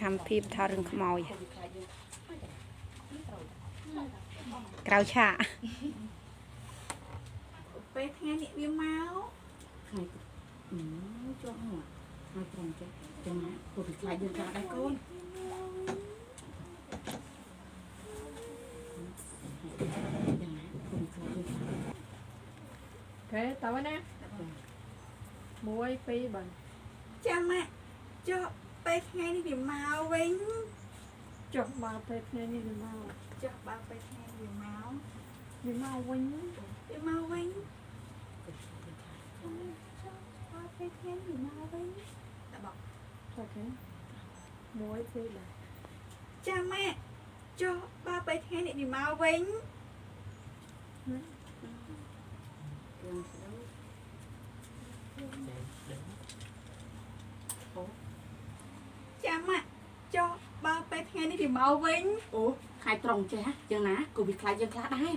កម្មភាពថារឿងខ្មោចក្រៅឆាក ពេលថ្ងៃនេះវាមក ថ្ងៃអឺជាប់មកថ្ងៃត្រង់ចេះចឹងណាព្រោះវាខ្លាចយើងខ្លាចដែរកូនយ៉ាងណាព្រោះវាខ្លាចយើងខ្លាច OK តើណា1 2 3 ចាំម៉ាក់ចុះពេលថ្ងៃនេះវាមកវិញ ចុះបើពេលថ្ងៃនេះវាមក ចុះបើពេលថ្ងៃនេះវាមក វាមកវិញ វាមកវិញចុះបើពេលថ្ងៃនេះវាមកវិញតប OK 1 2 3 ចាំម៉ាក់ចុះបើពេលថ្ងៃនេះវាមកវិញ គ្រឿងស្ដូ ចាំម៉ាក់ចុះបើពេលថ្ងៃនេះវាមកវិញ អូថ្ងៃត្រង់ចេះចឹងណាព្រោះវាខ្លាចយើងខ្លះដែរ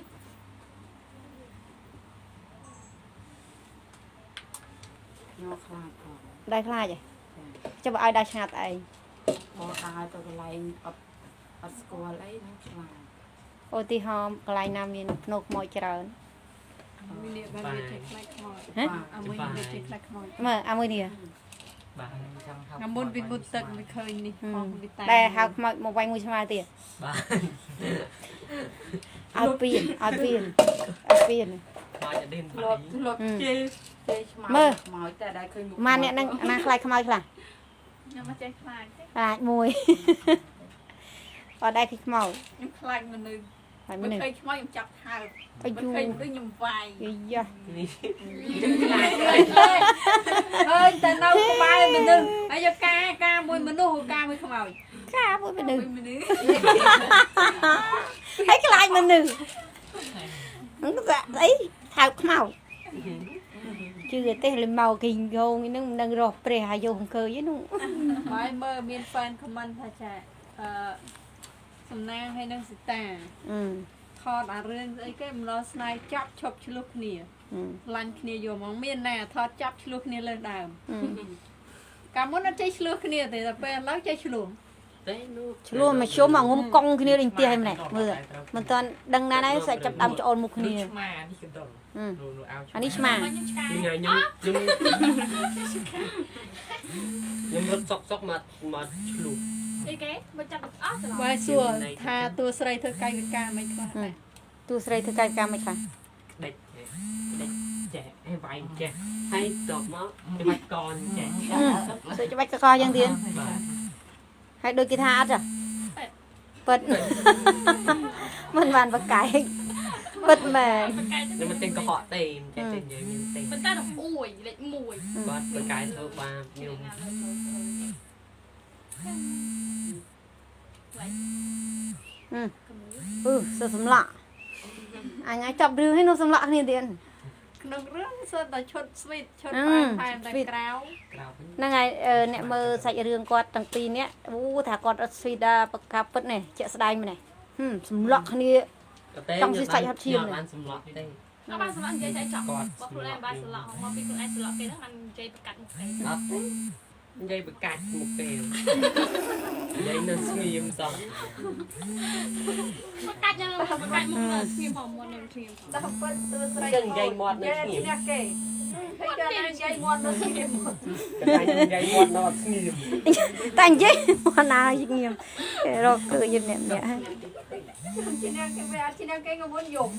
យកខ្លាចផង ដែរខ្លាចហ៎ចុះបើឲ្យដើរឆ្ងាត់ឯង បដើរទៅកន្លែងអត់អត់ស្គាល់អីហ្នឹងខ្លាច ឧទាហរណ៍កន្លែងណាមានភ្នោខ្មោចច្រើន មាននេះបានវាចេះខ្លាចខ្មោច ហ៎ អាមួយវាចេះខ្លាចខ្មោច មើលអាមួយនេះ បាទចង់ហៅ អាមុនវាមុតទឹកវាឃើញនេះផងវាតែ ដែលហៅខ្មោចមកវាយមួយស្មើទៀត បាទ ឲ្យពៀនឲ្យពៀនឲ្យពៀន ខ្មោចអឌិន ធ្លាប់ធ្លាប់ជេរជេរឆ្មោ មើល ចខ្មោចតែដែលឃើញមុខ ម៉ាអ្នកហ្នឹងអាណាខ្លាចខ្មោចខ្លះ ខ្ញុំមកចេះខ្លាចទេ ខ្លាចមួយអត់ដែរឃើញខ្មោច ខ្ញុំខ្លាចមនុស្ស ហើយមនុស្ស មិនឃើញខ្មោចខ្ញុំចាប់ថើប អា មិន យុ ឃើញមនុស្សខ្ញុំវាយ យយ៉ា នេះ ឃើញតែនៅក្បែរមនុស្សហើយយកការការមួយមនុស្សការមួយខ្មោច កាមួយមនុស្ស មួយមនុស្ស ហើយខ្លាចមនុស្សហ្នឹងក៏អីថើបខ្មោចជឿទេលមកគេងងហ្នឹងមិនដឹងរស់ព្រះអាយុអង្គើយហ្នឹង ហើយមើលមាន fan comment ថាចាអឺសំណាងហើយនឹងសីតា អឺ ថតអារឿងស្អីគេម្លស្នេហ៍ចាប់ឈប់ឆ្លោះគ្នា ឡាញ់គ្នាយកមកមានណាថតចាប់ឆ្លោះគ្នាលើដើមកាលមុនអត់ចេះឆ្លោះគ្នាទេតែពេលឥឡូវចេះឆ្លោះ ទេនោះ ឆ្លោះមកជុំមកងុំកង់គ្នាលេងផ្ទះហ្នឹងមើលមិនទាន់ដឹងណាដែរសាច់ចាប់ដើមច្អូនមុខគ្នា ឆ្មានេះកណ្ដុរនោះនោះអោ អានេះឆ្មា ខ្ញុំខ្ញុំខ្ញុំរត់សុកសុកមកមកឆ្លុះ អីគេមកចាប់អស់ច្រឡំ បើសួរថាតួស្រីធ្វើកាយវិការមិនខ្លះដែរ ទូស្រីធ្វើកាយកម្មមិនខ្លះ ដេចដេចចេះឲ្យវាយចេះហើយតបមកច្បាច់កនចេះ សួរច្បាច់កកយ៉ាងទៀត បាទ ហើយដូចគេថាអត់ចាពិតមិនបានបកកែកពិតមែន ខ្ញុំមិនទិញកុហកទេមិនចេះតែនិយាយមានទេ ប៉ុន្តែរំអួយលេខ1 បាទបកាយធ្វើបាបខ្ញុំ អឺសើសម្លាក់អញឲ្យចាប់រឿងឲ្យនោះសម្លាក់គ្នាទៀត ក្នុងរឿងសុទ្ធតែឈុតស្វីតឈុតផែនផែនតែក្រៅ ក្រៅវិញ ហ្នឹងហើយអ្នកមើលសាច់រឿងគាត់ទាំងពីរនាក់អូថាគាត់អត់ស្វីដាបកកាពិតនេះជាក់ស្ដែងម្នេះហឹមសម្លាក់គ្នា បានសម្លក់ទេ អត់បានសម្លក់និយាយតែចប់ គាត់ បើខ្លួនឯងបានសម្លក់មកពីខ្លួនឯងសម្លក់គេហ្នឹងបាននិយាយប្រកាច់មុខគេ អត់ទេនិយាយបកាច់មុខគេនិយាយនៅស្ងៀមសោះ ប្រកាច់ហ្នឹងប្រកាច់មុខនៅស្ងៀមផងមុននៅស្ងៀមផង តែពិតតួស្រី ចឹងនិយាយមាត់នៅស្ងៀម ឈ្នះគេឃើញតែនិយាយមាត់នៅស្ងៀម តែនិយាយមាត់នៅអត់ស្ងៀម តែនិយាយមកណាញៀមគេរកគឺយម្នាក់ម្នាក់ ឈ្នះគេវាអត់ឈ្នះគេងមុនយំ